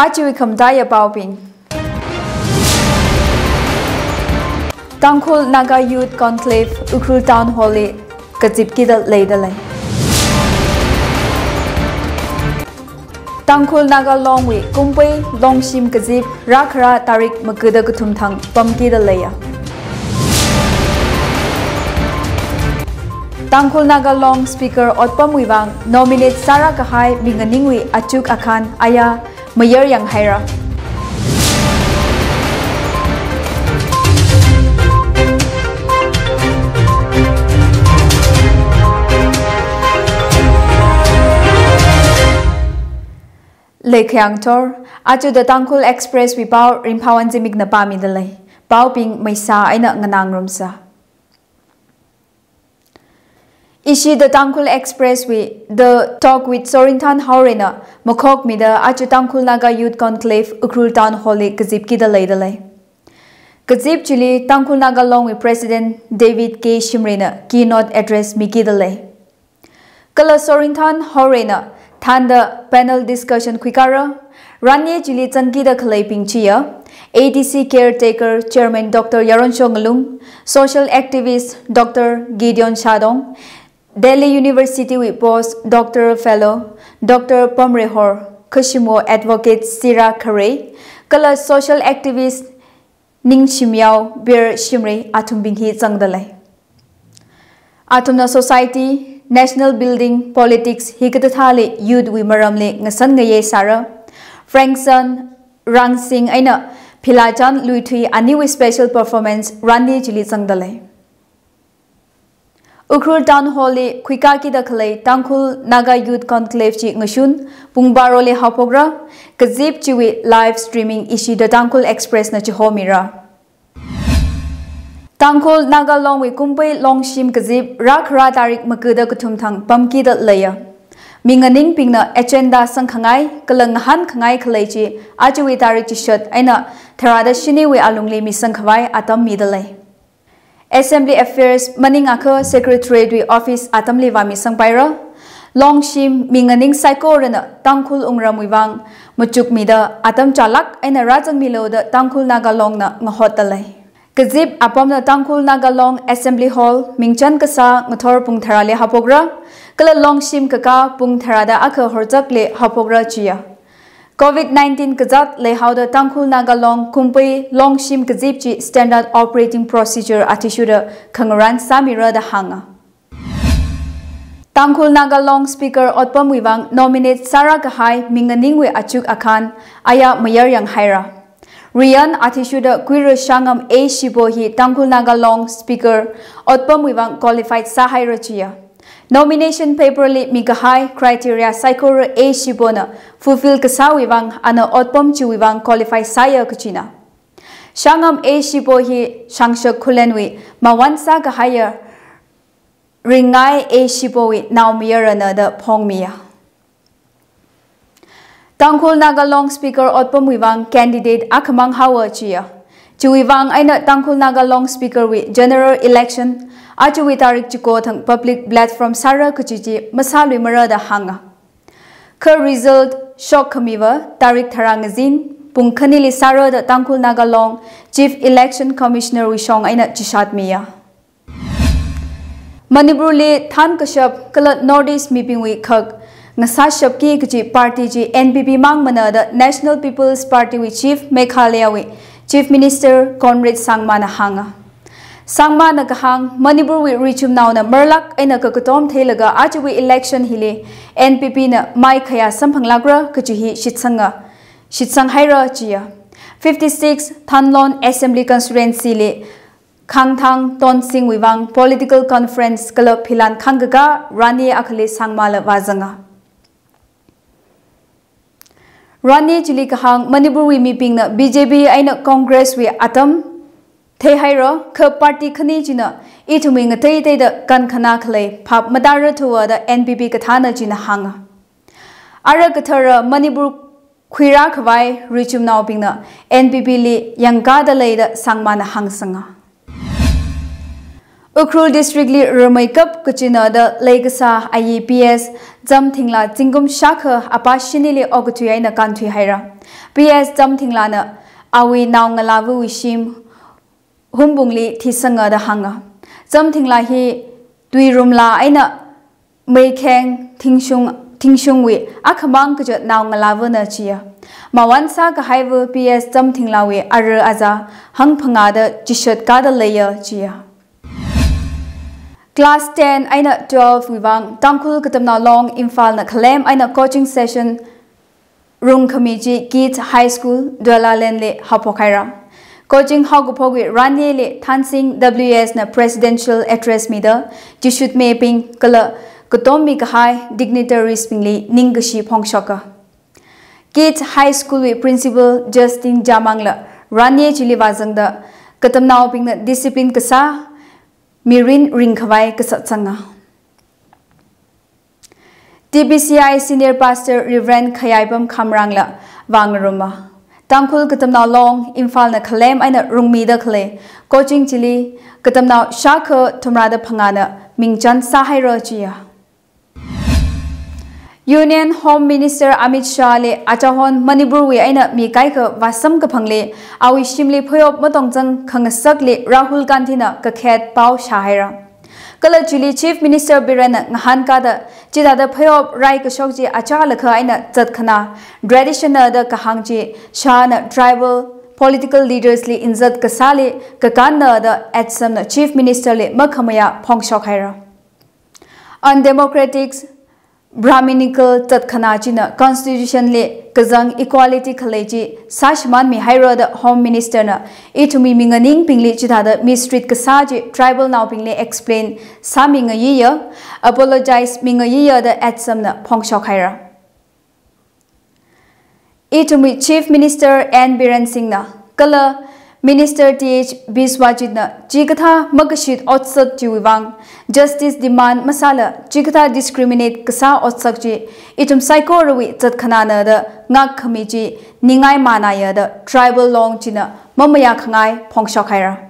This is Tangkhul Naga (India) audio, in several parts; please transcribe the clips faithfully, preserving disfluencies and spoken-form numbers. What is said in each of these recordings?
Ajawui khamataiya paobing. Tangkhul Naga Youth Conclave Ukhrul Town Hall li kazipkida leidalei. Tangkhul Naga Longwui kumpei Longshim kazip rākhara tarik magada kathum thang pamkida leiya. Tangkhul Naga Long Speaker otpamwui vang nominate sāra kahai mi nganingwui achuk akhān aya mayar yanghaira. Leikhayang thor, aja The Tangkhul Express wui pao Ringphawon Zimikna pāmida lei. Paobing maisa eina nganā ngarumsa. Ishi The Tangkhul Express wui The Talk with Sorinthan Haoreina makhokmida aja Tangkhul Naga Youth Conclave Ukhrul Town Hall li kazipkida leidalei. Kazip chili Tangkhul Naga Longwui President David K Shimrayna keynote address mikida lei. Kala Sorinthan Haoreina thānda panel discussion khuikara, ranye chili zangkida khaleibing chiya, A D C Caretaker Chairman Doctor Yaronsho Ngalung, social activist Doctor Gideon Shadong, Delhi University wui post Doctor Fellow Doctor Pamrehor Khashimo, Advocate Sira Kharei, kala social activist Ningshimyao Bir Shimray athumbing hi zangda lei. Athumna society, national building, politics hikathāthāli youth wui maramli ngasan ngayei sāra. Frankson Rangsing eina Philachan Luithui aniwui special performance ranye chili zangda lei. Ukhrul Town Hall li khuikakida khalei Tangkhul Naga Youth Conclave chi ngashun pung baroli haophokra, kazip chiwui live streaming ishi The Tangkhul Express na chihomira. Tangkhul Naga Longwui kumpei Longshim kazip rākhara tarik magada kathum thang pamkida leiya. Mi nganingbingna agenda sangkhangai kala ngahānkhangai khalei chi ajawui tarik chishat eina tharāda shiniwui alungli misangkhavai atam mida lei. Assembly Affairs maningakha Secretariat wui office atamli vāmisangpaira. Longshim mi nganing saikorana Tangkhul wungramwui vang machukmida atam chālāk eina rāzangmilu da Tangkhul Naga Longna ngahotda lei. Kazip apamna Tangkhul Naga Long Assembly Hall mingchan kasā ngathor pung tharāli haophokra, kala Longshim kakā pung tharāda akha horzakli haophokra chiya. Covid nineteen kazāt leihaoda Tangkhul Naga Long kumpei Longshim kazip chi Standard Operating Procedure athishurda khangarān sāmira da hānga. Tangkhul Naga Long Speaker otpamwui vang nominate sāra kahai mi nganingwui achuk akhān aya mayar yanghaira. Riyan athishurda Kuira Shangam A Shibo hi Tangkhul Naga Long Speaker otpamwui vang qualified sāhaira chiya. Nomination paper li mikahai criteria saikora A Shibona fulfill kasāwui vang ana otpam chiwui vang qualify sāya kachina. Shangam A Shibo hi Shangshak Khullenwui mawan sākahaiya Ringngai A Shibowui naomayarana da phongmiya. Tangkhul Naga Long Speaker otpamwui vang candidate akhamang haowa chiya. Chiwui vang eina Tangkhul Naga Long Speaker wui general election ajawui tarik chiko thang public platform sāra kachi chi masāluimara da hānga. Kha result shokkhamiva tarik tharā ngazin pung khanili sāra da Tangkhul Naga Long Chief Election Commissioner wui shong eina chishatmiya. Manipurli thankashap kala North East mibingwui khak ngasāshapki kachi party chi N P P mangmana da National People's Party wui Chief, Meghalaya wui Chief Minister Conrad Sangmana hānga. Sangmana kahāng, Manipurwui richumnaona marlāk eina kakatom theilaga ajawui election hili N P P na maikhayā samphanglākra kachi hi shitsanga, shitsanghaira chiya. Fifty-six Thanlon Assembly Constituency li Khangthang Tonsingwui vang political conference kala philan khangkaka rani akhali Sangmala vāzanga. Rani chili kahāng, Manipurwui mibingna B J P eina Congress wui atam theihaira, kha party khani china ithumwui ngateiteida kankhanā khalei phap matāra thuwa da N P P kathāna china hānga. Ara kathara Manipur khuirākhavai richumnaobingna N P P li yangkāda lei da Sangmana hāngsanga. Ukhrul District li ramei kap kachina da leikasā ayi P S Zamthingla zingkum shākha apā shinili okathui eina kānthui haira. P S Zamthinglana awui naongalāvawui shim humbungli thisanga da hānga. Zamthingla hi tuirumla eina meikheng thingshung, thingshungwui akhamang kaja naongalāvana chiya. Mawan sākahaiva P S Zamthinglawui ara aza hangphangā da chishat kada leiya chiya. Class ten eina twelve wui vang Tangkhul Katamnao Long Imphalna khalem eina coaching session rungkhami chi Kids High School, Dualaland li haophok haira. Coaching haokaphokwui ranyeli Thansing W S na presidential address mida chishutmibing kala katom mikahai dignitaries bingli ningkashi phongshoka. Kids High School wui principal Justin Jamangla ranye chili vāzangda katamnaobingna discipline kasā, mirin ringkhavai kasatsanga. T B C I Senior Pastor Reverend Khayaipam Khamrangla vāngaruma. Tangkhul Katamnao Long Imphalna khalem eina rungmida khalei coaching chili katamnao shākha thumrāda phangāna mingchan sāhaira chiya. Union Home Minister Amit Shah li achahon Manipurwui eina mi kaikha vāsamkaphangli awui shimli phayop matongzang khangasakli Rahul Gandhina kakhet pao shāhaira. Kala chili Chief Minister Birenna ngahānkada chithāda phayop raikashok chi achālakha eina zatkhana traditional da kahāng chi Shahna tribal political leaders li inzat kasāli kakānna da atsamna Chief Minister li makhamayā phongshok haira. Undemocratic Brahminical zatkhana china constitution li kazang equality khalei chi sāshimānmi haira da Home Minister na ithumwui minganingbingli chithāda mistreat kasā chi tribal naobingli explain sāmingayiya, apologize mingayiya da atsamna phongshok haira. Ithumwui Chief Minister N Biren Singhna kala Minister T H Biswajitna chikathā makashit otsak chiwui vang justice demand masāla chikathā discriminate kasā otsak chi ithum saikorawui zatkhanana da ngākkhami chi ningai manaya da tribal long china mamayā khangai phongshok haira.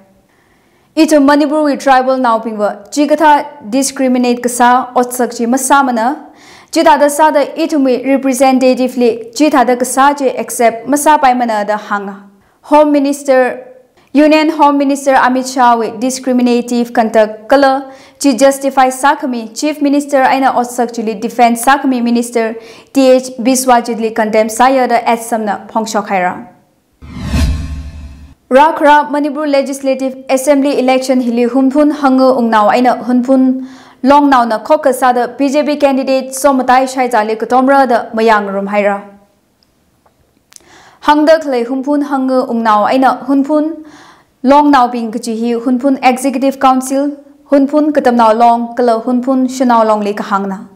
Ithum Manipurwui tribal naobingva chikathā discriminate kasā otsak chi masāmana, chithāda sāda ithumwui representative li chithāda kasā chi accept masāpaimana da hānga. Home Minister, Union Home Minister Amit Shah wui discriminative conduct kala chi justify sākhami Chief Minister eina otsak chili defend sākhami Minister T H Biswajit li condemn sāya da atsamna phongshok haira. Rākhara Manipur Legislative Assembly election hili Hunphun Hangu Ungnao eina Hunphun Longnaona khokkha sāda B J P candidate Somatai Shaiza li katomra da mayāngarum haira. Hāngda khalei Hunphun Hangu Ungnao eina Hunphun Longnaobing kachi hi Hunphun Executive Council, Hunphun Katamnao Long kala Hunphun Shanao Long li kahāngna.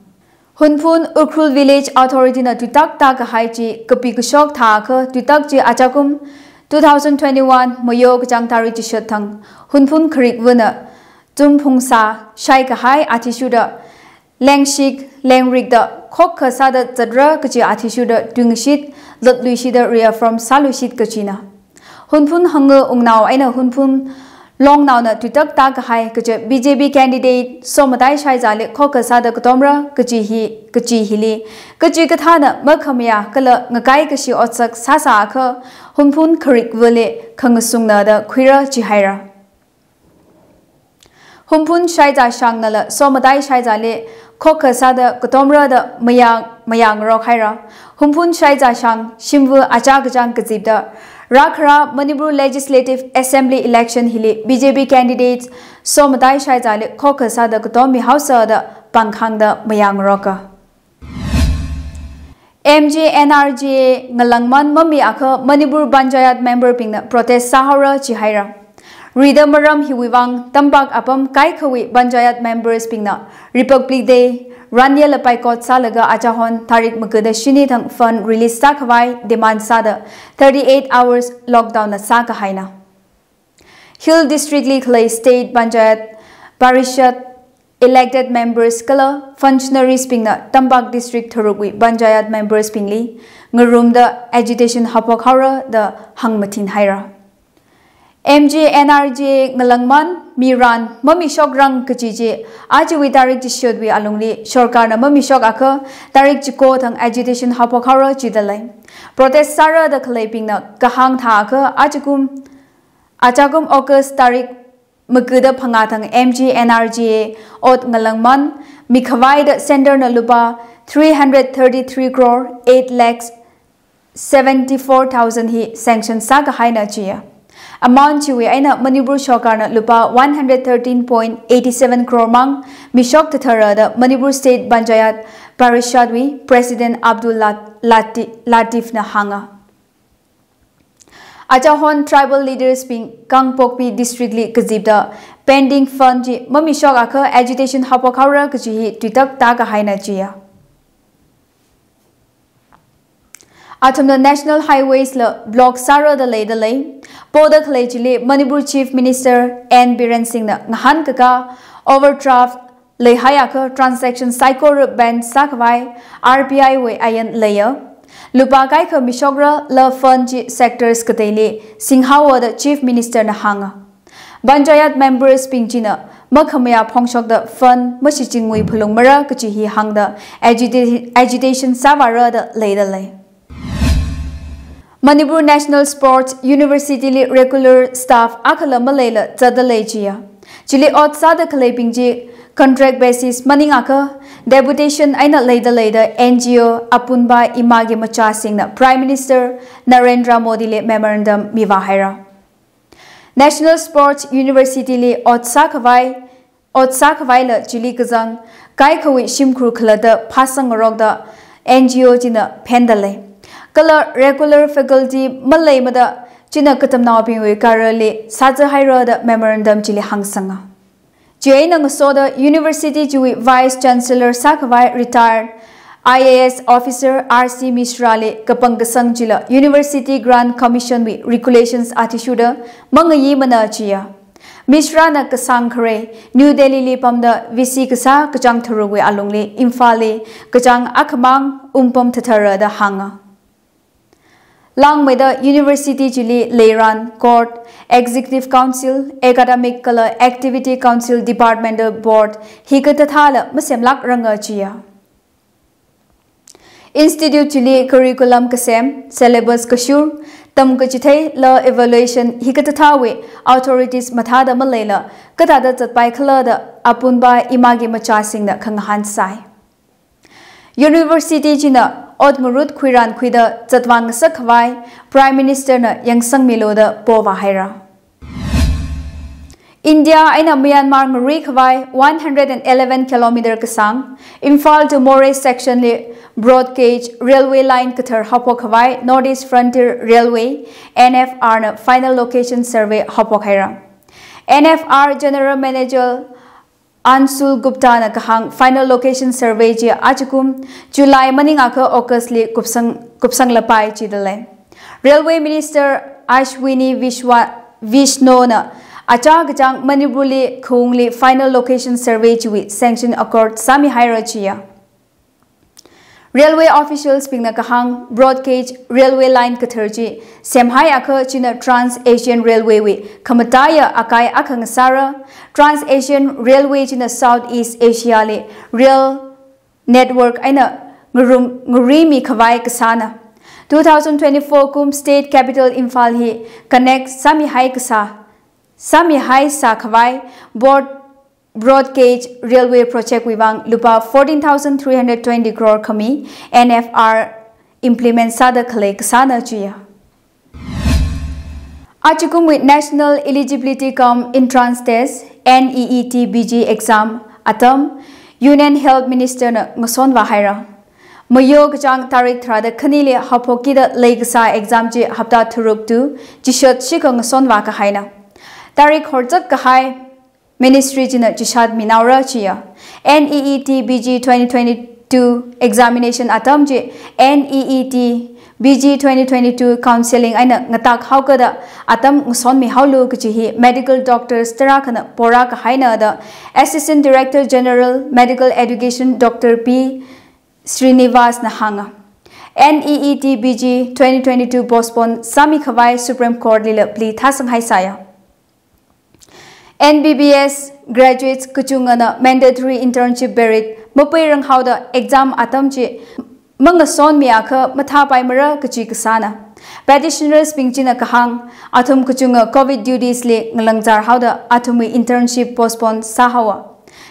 Hunphun Ukhrul Village Authority na tuitak tākahai chi kapi kashok thākha tuitak chi achakum two thousand twenty-one Mayo kachāng tarik chishat thang Hunphun kharikvana chumphungsā shaikahai athishurda lengshik lengrikda khokkha sāda zatra kachi athishurda tuingashit latluishida reaffirm sāluishit kachina. Hunphun Hangu Ungnao eina Hunphun Longnaona tuitak tākahai kaja B J P candidate Somatai Shaiza li khokkha sāda katomra kachi hi, kachi hili kachikathāna makhamayā kala ngakai kashi otsak sāsākha Hunphun kharikvali khangasungna da khuira chihaira. Hunphun Shaiza Shangnala Somatai Shaiza li khokkha sāda katomra da mayā, mayāngarok haira. Hunphun Shaiza Shang shimva achā kachāng kazipda Rākhara Manipur Legislative Assembly election hili B J P candidate Somatai Shaiza li khokkha sāda katommi haosa da pāngkhāngda mayāngaroka. M G N R G A ngalāngman mamiakha Manipur Panchayat member bingna protest sāhaora chihaira. Rida maram hiwui vang tampak apam kaikhawui Panchayat members bingna Republic Day ranyela boycott sālaga achahon tarik magada shini thang fund release sākhavai demand sāda thirty-eight hours lockdown na sākahaina. Hill District li khalei State Panchayat Parishad elected members kala functionaries bingna tampak district tharukwui Panchayat members bingli ngarumda agitation haophok haora da hāngmathin haira. M G N R G A ngalangman, miran, mamishokrang kaji chi, ajawui tarik chishutwui alungli, sorkarna mamishok akha, tarik chiko thang agitation haophok haora jidalei. Protest sāra da khaleibingna kahāng thākha, ajakum, ajakum August tarik makuda phangā thang M G N R G A ot ngalangman, mikhavaida centre na lupā three hundred thirty-three crore eight lakhs seventy-four thousand hi sanction sākahaina jiya. Amount chiwui eina Manipur sorkarna lupā one hundred thirteen point eight seven crore mang mishok thathara da Manipur State Panchayat Parishad wui President Abdul Lat-, Lati-, Latif na hānga. Achahon tribal leaders bing Kangpokpi district li kazipda pending fund chi mamishok akha agitation haophok haora kaji hi tuitak tākahaina jiya. Athumna National Highways la block sāra da leidalei. Poda khalei chili Manipur Chief Minister N Biren Singh na ngahānkaka overdraft leihaiakha transaction saikora ban sākhavai R B I wui ayan leiya. Lupā kaikha mishokra la fund chi sectors kateili singhaowa da Chief Minister na hānga. Panchayat members bing china makhamayā phongshokda fund mashichingwui phalungmara kaji hi hāngda agita-, agitation sāvāra da leidalei. Manipur National Sports University li regular staff akhala maleila zatdalei jiya. Chili ot sāda khaleibing chi contract basis maningakha deputation eina leidaleida N G O Apunba Imagi Machasingna Prime Minister Narendra Modi li memorandum mivāhaira. National Sports University li ot sākhavai, ot sākhavaila chili kazang kaikhawui shimkhur khalatta phāsangngarokda N G O china phendalei. Kala regular faculty maleimada china katamnaobingwui kararli sāzahaira da memorandum chili hāngsanga. Chieina ngasoda University chiwui Vice Chancellor sākhavai retired I A S officer R C Mishra li kapangkasang chila University Grant Commission wui regulations athishurda mangayimana jiya. Mishra na kasāng khare New Delhi li pamda V C kasā kachāng tharukwui alungli Imphal li kachāng akhamang ungpam thathara da hānga. Langmeida University chili leiran, court, Executive Council, Academic kala Activity Council, Departmental Board hikathāthāla masemlākranga jiya. Institute chili curriculum kasem, syllabus kashur, tamkachithei la evaluation hikathāthāwui authorities mathāda maleila kathāda zatpai khala da Apunba Imagi Machasingna khangahān sai. University china ot ngarut khuiran khuida zatvāngasak khavai Prime Minister na yangsangmilu da povāhaira. India eina Myanmar ngarui khavai one hundred and eleven kilometer kasāng Imphal to Moreh section li broad gauge railway line kathar haophok khavai North East Frontier Railway, N F R na final location survey haophok haira. N F R General Manager Anshul Gupta na kahāng final location survey chi ajakum July maningakha August li kupsang, kupsanglapai jidalei. Railway Minister Ashwini Vishwa, Vaishnaw na achā kachāng Manipur li khaungli final location survey chiwui sanction accord sāmihaira jiya. Railway officials bingna kahāng broad gauge railway line kathar chi semhaiakha china Trans-Asian Railway wui khamataiya akai akha ngasāra. Trans-Asian Railway china Southeast Asia li rail network eina ngarum, ngaruimi khavai kasāna. Two thousand twenty-four kum State Capital Imphal hi connect sāmihai kasā, sāmihai sā khavai broad broad gauge railway project wui vang lupā fourteen thousand three hundred twenty crore khami N F R implement sāda khalei kasāna jiya. Ajakumwui National Eligibility cum Entrance Test, N E E T B G exam atam Union Health Minister na ngasonvāhaira. Mayo kachāng tarik tharāda khanili haophokkida leikasā exam chi hapta tharuk tu chishat shikha ngasonvākahaina. Tarik horzak kahai Ministry china chishatminaora jiya. N E E T B G twenty twenty-two examination atam chi N E E T B G twenty twenty-two counseling eina ngatak haokada atam ngasonmihaolu kaji hi medical doctors tarākhana porākahaina da Assistant Director General Medical Education Doctor P Srinivas na hānga. N E E T B G twenty twenty-two postpone sāmi khavai Supreme Court lila plea thāsanghai sāya. N B B S graduates kachungana mandatory internship period mapuirang haoda exam atam chi mangasonmi akha mathāpaimara kachi kasāna. Petitioners bing china kahāng, athum kachunga covid duties li ngalangzar haoda athumwui internship postpone sāhaowa.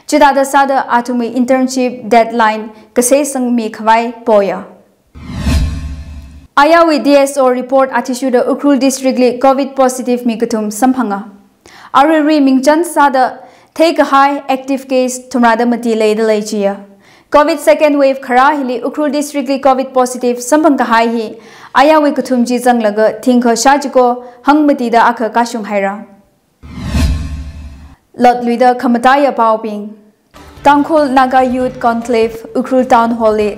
Chithāda sāda athumwui internship deadline kaseisangmi khavai poya. Ayāwui D S O report athishurda Ukhrul district li covid positive mi kathum samphanga. Aruirui mingchan sāda theikahai active case thumrada mati leida lei chiya. Covid second wave kharā hili Ukhrul district li covid positive samphang kahai hi ayāwui kathum chi zanglaga thingkha shā chiko hangmatida akha kashung haira. Lotluida khamataiya paobing. Tangkhul Naga Youth Conclave Ukhrul Town Hall li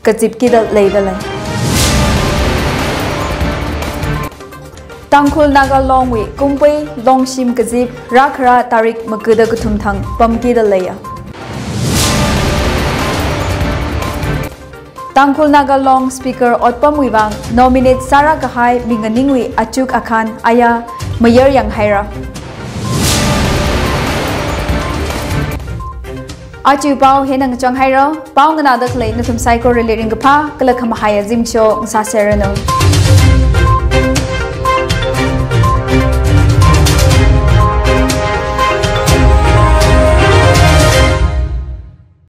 kazipkida leida lei. Tangkhul Naga Longwui kumpei longshim kazip rākhara tarik makuda kathum thang pamkida leiya. Tangkhul Naga Long Speaker otpamwui vang nominate sāra kahai minganingwui achuk akhan ayā mayar yang haira. Aja pao hina ngachang haira, pao nganāda khalei nathum saikorali ringkaphā kala khamahaiya zimiksho ngasāserranu.